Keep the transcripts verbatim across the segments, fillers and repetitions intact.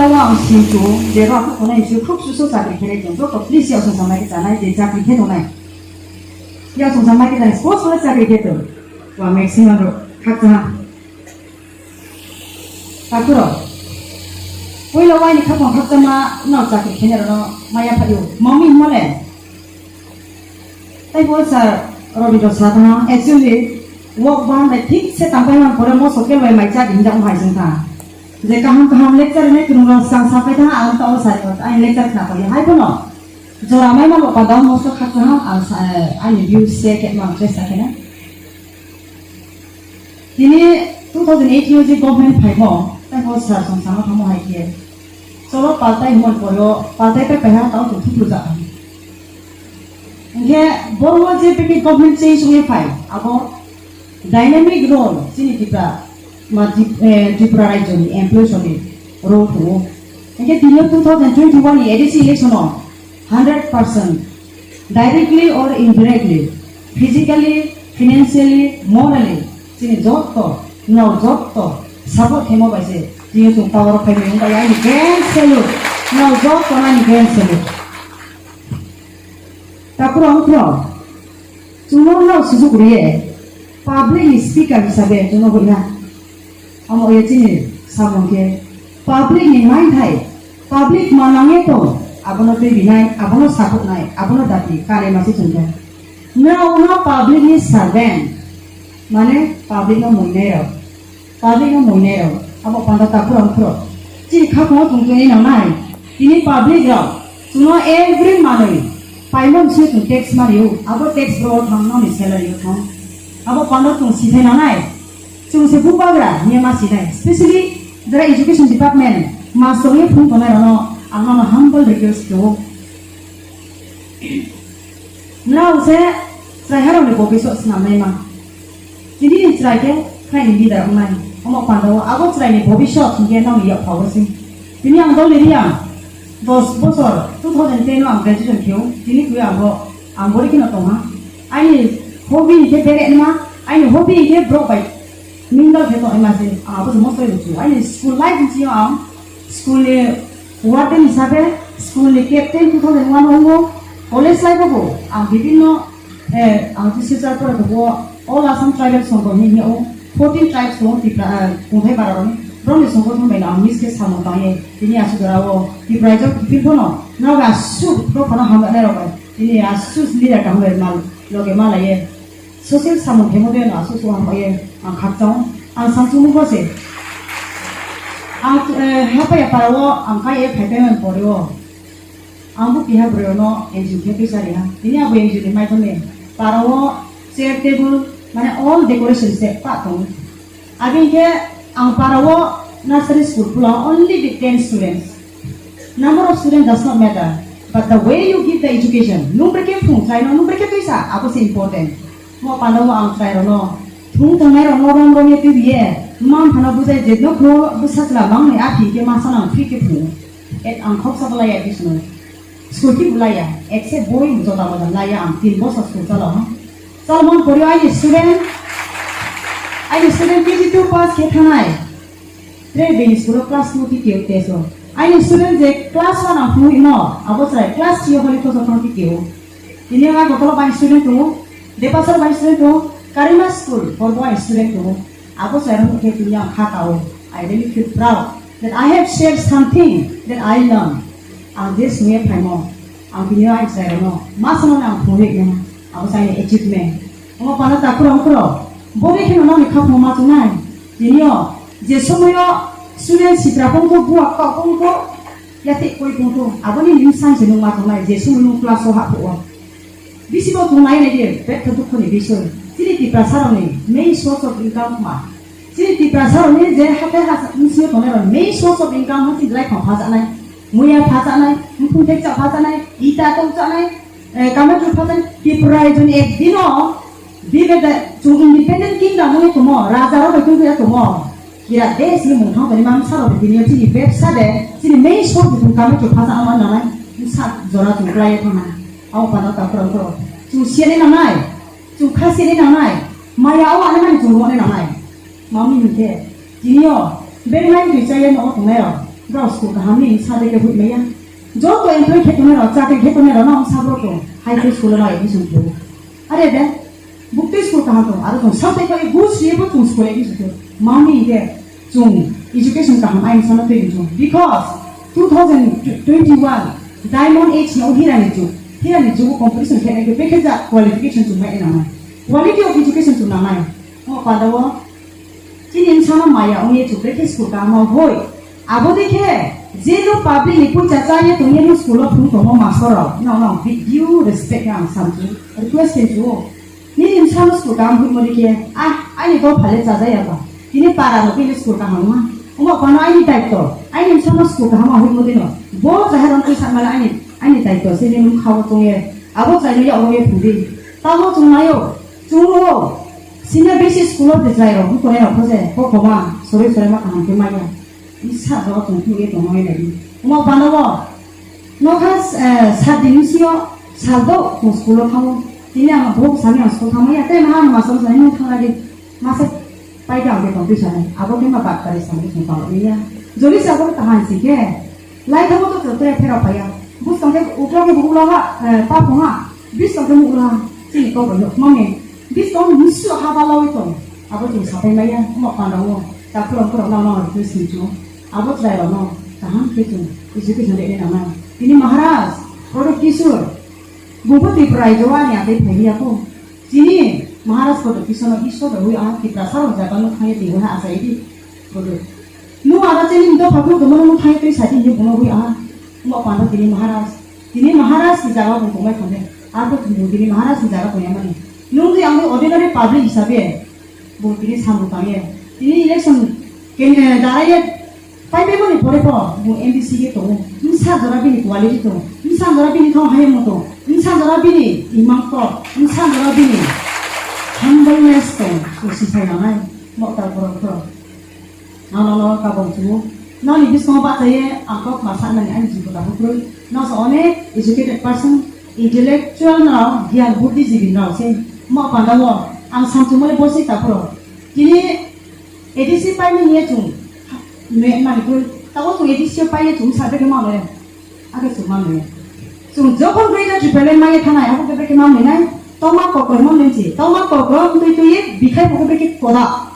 Ang singchu, je rok khonai sing khub susu chakri khe tong, joto please ya song samai khe chanai, je chakri khe tongnai. Ya song samai khe chanai, sports wala chakri khe tong. Wa maximum ro, khakcha. Takuro. Puila waini khapang khakcha ma, no chakri khe ne ro no, maya phayo. Mami mole. Tei bo sir Robindra sir thang, actually, wok baham bai thik se tangpai man pore mo sokel bai mai cha din jang hai jeng tha. Je kaham kaham lecture ne kunung rang sang sa pai tha, ang ta o sir, ang lecture khna pai hai bono. Jora mai ma lo pa dam mo so khat tha, ang sa, ang view se ke ma se sa ke na. Tini two thousand eighteen o je government phaimo, tei bo sir song sama thamo hai khe. Cholo paltai hwnmani pore o, paltai pai paiha tao tong thupru ja ang. Hingkhe borok je bini government change wngwi phai, abo dynamic role chini Tripura, ma Trip-, eh, Tripura rajyoni employees rokni role tongo. Hingkhe tini o two thousand twenty-one ni A D C election o hundred percent, directly or indirectly, physically, financially, morally, chini jotto, no jotto, support khaima bai se, tini chwng power o phaimani wngkha, ani grand salute, no jotto ani grand salute. Takhro wngkhro, chwngno no sujuk rwiye, public ni speaker hisabe chwngno hoina. Omo ye chini samung khe public ni maithai, public manang ye tong, abono twi rinai, abono sakhuknai, abono dabi kanai masi chwng khe. Nrao no public ni servant, mane public no muinai rok, public no muinai rok, abo panda takhurok khurok. Chini khaphang o tong twi nangnai, tini public rok, chwngno every manwi, paimon se chwng tax mari o, abo tax bro thang noni salary o thang, abo panda chwng sithai nangnai. Chwng se bubagra hiya ma sinai, specially jara education department master ni phung tongnai rano ang nono humble request khaio. Nrao se chwrai harok ni bobiswt swnam nai ma. Tini ni chwrai khe khlai ni leader wngnai. Omo panda o abo chwrai ni bobiswt hinkhe nong ni yak phago se. Tini ang dol ni riyang dos bosor two thousand ten o ang graduation khaio. Tini kwi ang bo ang bori kheno tongha. Aini hobby hinkhe bere nima, aini hobby hinkhe borok bai mingle khe tongma se, ang abo se mostly rwchio. Aini school life ni sio ang school ni warden hisabe, school ni captain two thousand one o, college life o bo ang bibinno, eh, ang teacher pore bo All Assam Tribal Sangha ni o fourteen tribes tongo Tripura, eh, Kungthai bara rokni. Borokni songkotong bai no ang miss khe samung tangye. Tini aswk jora o Tripura jok kifil bono, nogo aswk dophano hamjaknai rok bai. Tini aswk leader kaham bai mal, loge malaye. Social samung khe mode no aswk suang bai ang khakchang, ang samsung bo se. Ang, eh, hapaya para o ang kai e phai phai man pore o. Ang bo keha bwrwi no N G O khe twi chari ha. Tini abo N G O ni maitom ni para o chair table mane all decoration se pa tong. Abin khe ang para o nursery school pula only with ten students. Number of students does not matter, but the way you give the education. Nung brekhe phung chai no, nung brekhe twi sa, abo se important. Mo panda o ang chwrai rok no, thung tongnai rok no rom rom ye twi ye, mma mpha no bujai je no kho bwsa chwla mang ni a phi khe masa nang free khe phung. Et ang khoksa bwlai ya bisno. School ki bwlai ya, except boi jota moja lai ya ang tin bosor school chalo ha. Chalo mon pori aini student, aini student K G two pass khe thanai. Tre bini school o class two ki keu teso. Aini student je class one ang phunui no, abo chwrai class three o holi koso thang ki keu. Tini ang Agartala bai student tongo, Depasar bai student tongo, Karima school, Borbo bai student tongo. Abo chwrai rok khe tini ang kha tao. I really feel proud that I have shared something that I learned. Ang je sungye phaimo, ang tini ang chwrai rokno ma samano ang phunui no, abo chwrai achievement. Omo pano ta khoro khoro, bo de kheno nani khapmo ma tunai. Tini o je somoyo student sitra pongko, buak kok pongko, yate koi pongko, aboni nim sanse nung ma tunai, je somoyo class o haphuo. Bisi bo tong lai nai di, betha dukho ni bisoi. Chini Tiprasa rok ni main source of income ma. Chini Tiprasa rok ni je hathai hasa bisi tongnai rok main source of income ha chini lai khong phajaknai. Muya phajaknai, mphung thekcha phajaknai, ita tong chanai, eh, kamachu phajaknai. Tripura rajyo ni ek dino, bibe da, chung independent kingdom wngwi tomo, raja rok bai tongwi tomo. Kira de sini mungthang tani mam saro de bini chini bebsa de, chini main source de tong kamachu phajaknai nanai, sa jora chung klai thangna. Abo pano ta khoro khoro. Chung siani nanai. Chung kha sini nangnai, maya o ani mani chung rwmani nangnai. Mami hinkhe, tini o, beri mai twi chaya no o tongnai rok. Bro school kaham ni sa de ke bui maya. Joto employ khe tongnai rok, chakri khe tongnai rok no sa bro ko high school no admission khe. Are de, bukti school kaham to, aro jong sa te ko gus ye bo chung school admission khe. Mani de chung education kaham ai sa na tei chung. Because two thousand twenty-one Diamond Age no hira ni jug, hira ni jug competition khe nai khe bekhe ja qualification chung mai na mai. Quality of education chung na mai. Mo pada wo Chini bwsano maya wngwi chukre khe school kaham hoi. Abo de khe je no public ni puisa chaya tongya no school o phung tongo master rok. No, no, with due respect ang samchu, request khe chu. Nini bwsano school kaham hoi mori khe, ah, ani to phale chajaya ba. Tini para no kini school kaham ma. Omo kono ani daityo. Ani bwsano school kaham hoi mori no. Bo jahar on kisa mala ani, ani daityo se ni mung khawo tongye. Abo chai no ya omo ye phudi. Tamo chung nayo. Chung ro. Senior basic school of the chai ro. Ko ne ro ko se. Ko ko ma. Sore sore ma kaham ke ma ya. Isa do tong tu ye tong mai lai. Mo bana wo. No khas, eh, sat din si yo sal do tong school o thango. Tini ang bo sani ang school thango ya te ma ma sam sani no thang lagi. Ma se pai ga ge tong tu sani. Abo ke ma bat kari sani tong tang ya. Jori sa bo ta han si ke. Lai thango to to te phera pa ya. Bus tong ke ukla ke ukla ha, eh, pa pho ha. Bis tong ke ukla. Chini ko bo yo. Mo ne. Bis tong ni su ha ba lawi tong. Abo tong sa pai ma ya. Mo pa na wo. Ta pro pro na na tu si chu. Abo chwrairokno kaham khe chwng education rwna nangnai. Tini Maharaj, Pradyot Kishore, bungbo Tripura raijo ani atwi phailiya kho. Chini Maharaj Pradyot Kishore no Ishwar rwi a Tiprasa rok jaga no thangwi twi ha achai di. Pradyot. Nwng aro chini dopha phuru tongmano nwng thangwi twi sadi hinwi bono rwi a. Nwng panda tini Maharaj. Tini Maharaj ni jaga bung tongbai thangkhe. Arphuh tini Maharaj ni jaga tongya mani. Nwng twi ang ordinary public hisabe. Bo tini samung tangye. Tini election ken, eh, darai ye pai pai mani pore po bo M D C ye tongo. Msa jora bini quality tongo. Msa jora bini thong hayung tongo. Msa jora bini imang tok. Msa jora bini humbleness tongo. Bo si sai nangnai. Mo ta borok borok. Ano no kabong chuo. Noni bismo ba taye ang kok ma sanani ani jibo da bukroi. No so onek educated person, intellectual no, gyan buddhijibi no se. Mo panda wo ang samchumani bosi ta phuro. Tini A D C paimani ye chung me mani koi. Tawo chung A D C paiye chung sa bege mano ya. Ake chung mano ya. Chung jokhon Greater Tipraland maiye thanai, abo bege mano nai. Toma kokro mano nai chi. Toma kokro tui tui ye bikhai bege bege koda.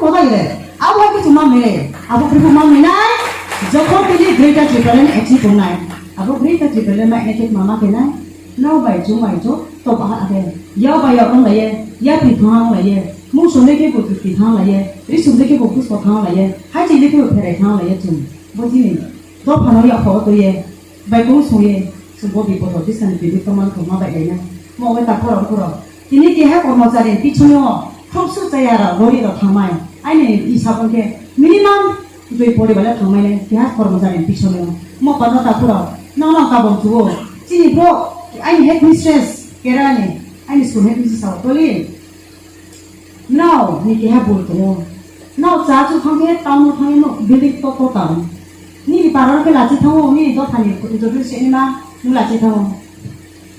Koda ile. Abo hai ke chung mano nai. Abo bege mano nai. Jokhon tini Greater Tipraland achieve nai. Abo Greater Tipraland mai achieve mama ke nai. Nao bai chung bai chung to baha ake. Yao bai yao tong lai ye. Ya pi thang lai ye. Mung song de ke bo pi thang lai ye. Ri song de ke bo kus ko thang lai ye. Hai chi de ke bo pherai thang lai ye chung. Bo chini dophano ya kho to ye. Bai kung sung ye. Chung bo bi bo to bisan bi bi to man to ma bai lai na. Mo we ta phoro phoro. Tini keha kormochari pichongo thoksu chaya ra lori ra thangmai. Aini isab ke minimum dui poribar le thangmai le keha kormochari pichongo. Mo pano ta phoro. Nang nang kabong chuo. Chini bro, aini headmistress Kerala ni. Aini school headmistress sao toli. Nao ni keha bul tongo. Nao cha chu thangkhe town o thangkhe no building to to town. Nini para khe lachi thango, nini dopha ni joto se ma nung lachi thango.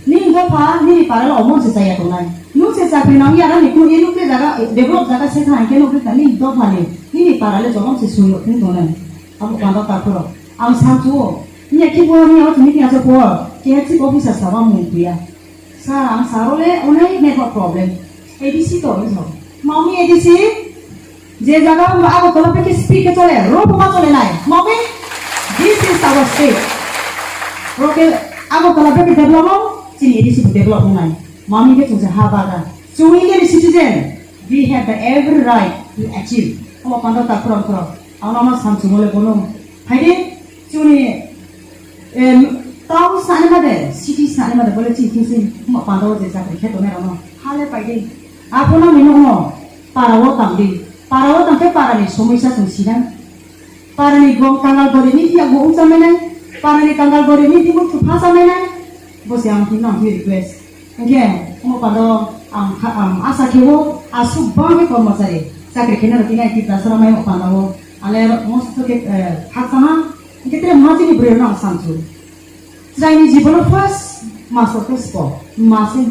Nini dopha nini para lo omo se chaya tongnai. Nung se chakri nang ya ni kunu e nung jaga develop jaga se thang khe nung nini dopha ni nini para le jomon se sung yo thung tongnai. Amo kando ta phuro. Ang sa chu o. Ni ki bo ni o ni ki ajo ko. Ke chi officer sa ba mu ya. Sir, ang sir ole onai network problem. A D C to onai sir. Mami A D C, je jaga ba Agartala peke speed ke chole, ro buma chole nai. Mami, this is our state. Roke Agartala peke develop ho, chini A D C bo develop ho nai. Mami ke chungse ha baga. Chung Indian citizen, we have the every right to achieve. Omo pando ta khurang khurang. Ang nama samsung ole bono. Haide, chuni Em, town sani made, city sani made, bole chini kisi mo panda o je chakri khe tongnai rokno hale paide. Aphano mino no para o tangdi. Para o tangkhe para ni somosya chwng sinai. Para ni gom kangal gori ni ya go ucha menai. Para ni kangal gori ni timu thupha sa menai. Bo se ang tin ang request. Hingke, omo pando ang kha-, ang asa khewo, aswk bangni kormochari chakri khenai rok tini Tiprasa rok mai o panda o, ale rok mosto khe, eh, khakchangma, hingke tere machini bwrwi rok no ang samsu. Chwraini jibono first master khe spo, ma se,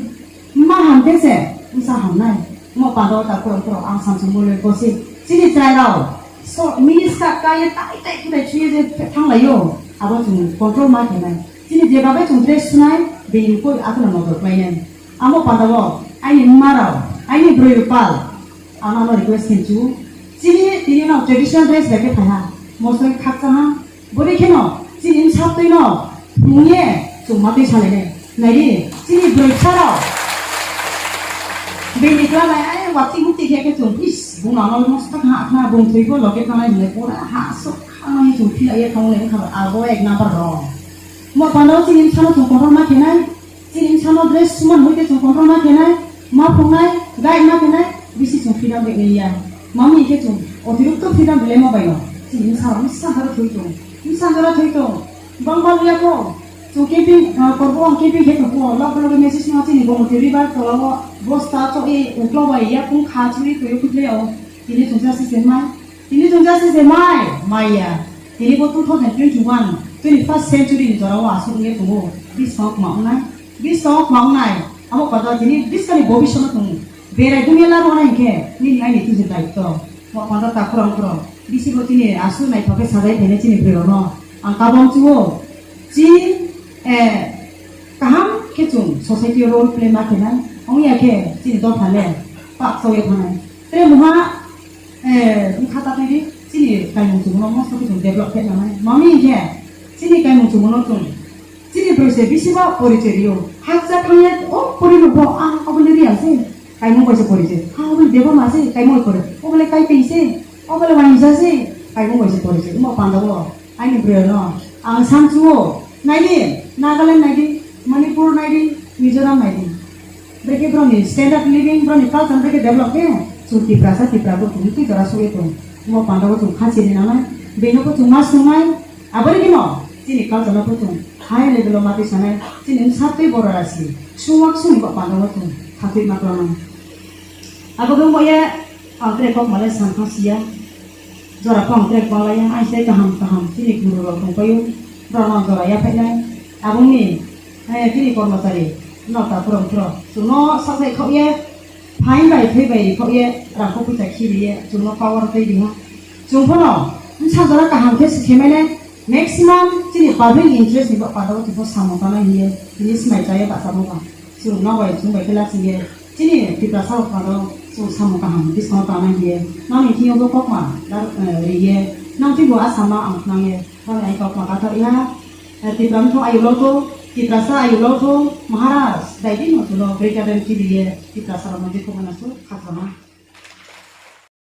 ma ham khe se, bwsa hamnai. Omo panda o ta khorok khorok ang samsu mole kosi. Chini chwrai rok, So, minister kaiye tai tai kutai chuye je thanglaio, abo chwng control ma khenai. Chini je babai chwng dress sunai, bini koi akhno nodor khlainai. Amo pandao, aini mma rao, aini broi rupal, ano ano request khenchu. Chini tini no traditional dress bai khe phaiha, mosoi khakchangha, bori kheno, chini bwsa twi no, phungye, chwng ma twi salainai. Naidi, chini broi bwsa rao, bini kla bai, ai, wati muti khe khe chwng, is, bung ano mosoi khakha, bung thwi ko loket nanai hinwi, pura ha, sok, ha, chwng philaiye thang le, wngkha, abo ek number wrong. Mo pandao chini bwsano chwng control ma khenai, Chini bwsano dress suman hoi khe chwng control ma khenai, ma phungnai, guide ma khenai, bisi chwng freedom rwngya. Mami khe chwng otirokto freedom rwlai ma baino. Chini bwsa bwsa haro thoi tong, bwsa haro thoi tong. Bang bang ya ko. Chwng camping, ah, korbo ang camping khe tong ko. Lok lok message no chini Gomoti river tola o bosta chok e uklo bai ya kung kha churi toyo kutle o. Tini chwng jasi se mai. Tini chwng jasi se mai, maya. Tini bo two thousand twenty-one, twenty-first century ni jora o aswk wngwi tongo. Bwskango kwma wngnai, bwskango kwma wngnai. Abo kotor tini bwskangni bobiswt no tongo. Berai dungya labo wngnai hinkhe nini aini twijla daitw. Mo kotor ta khorang khorang. Bisi bo tini aswk naithok khe sajai phainai chini bwrwi rokno. Ang kabang chuo. Chi, eh, kaham khe chwng society o role play ma khenai. Ongya khe chini dopha le pak chawi phanai. Tre muha Eh, wngkha ta twi di, chini kaimung chumungno mostly chwng develop khe nangnai. Mami hinkhe, chini kaimung chumungno chwng, chini bwrwi se bisi ba porichoi rio. Hakcha thangya, o pori rok bo, ah, obo le riya se, kaimung bai se porichoi. Ha, obo le debama se, kaimung bai pori. Obo le kai twi se, obo le wainsa se, kaimung bai se porichoi. Omo panda bo. Aini bwrwino ang sansuo, naidi, Nagaland naidi, Manipur naidi, Mizoram naidi. Brekhe borokni standard living, borokni culture brekhe develop khe, chwng Tiprasa, Tipra bo tong, twi jora sugwi tong. Omo pandao chwng kha chini nangnai, bino bo chwng ma swngnai, aboni bino chini culture no bo chwng high level o ma twi sanai, chini wngsa twi borok rasi, suwak suni bo pandao chwng khatwi ma tongmani. Abo wngbo ya, ang tere kok malai sankha siya. Jora phang trek palaya, ai sai kaham kaham, chini guru rok tongpaio, borokno jora yaphainai, aboni, eh, chini kormochari, nota phurung phuro, chwngno sajai khokye, phain bai thwi bai khokye, rangkho puisa khiriye, chwngno power tei riha. Chwng phano, bwsa jora kaham khe se khemanai, maximum chini public interest ni ba padao chwngno samung tangnai hiye, tini swmai chaya bachamo ba. Chwng nok bai chwng bai khe lachingye. Chini Tiprasa rok phano chwng samung kaham bwskango tangna hiye. Nokni thwiyo bo kokma dar, eh, riye. Nokni bo asama ang khnangye. Nokni ai kokma kathar ya. Eh, Tipra mtho ayu loto, Tiprasa ayu loto, Maharaj, daidi no chulo, greater than kiriye, Tiprasa rok no jekho gana su khatrama.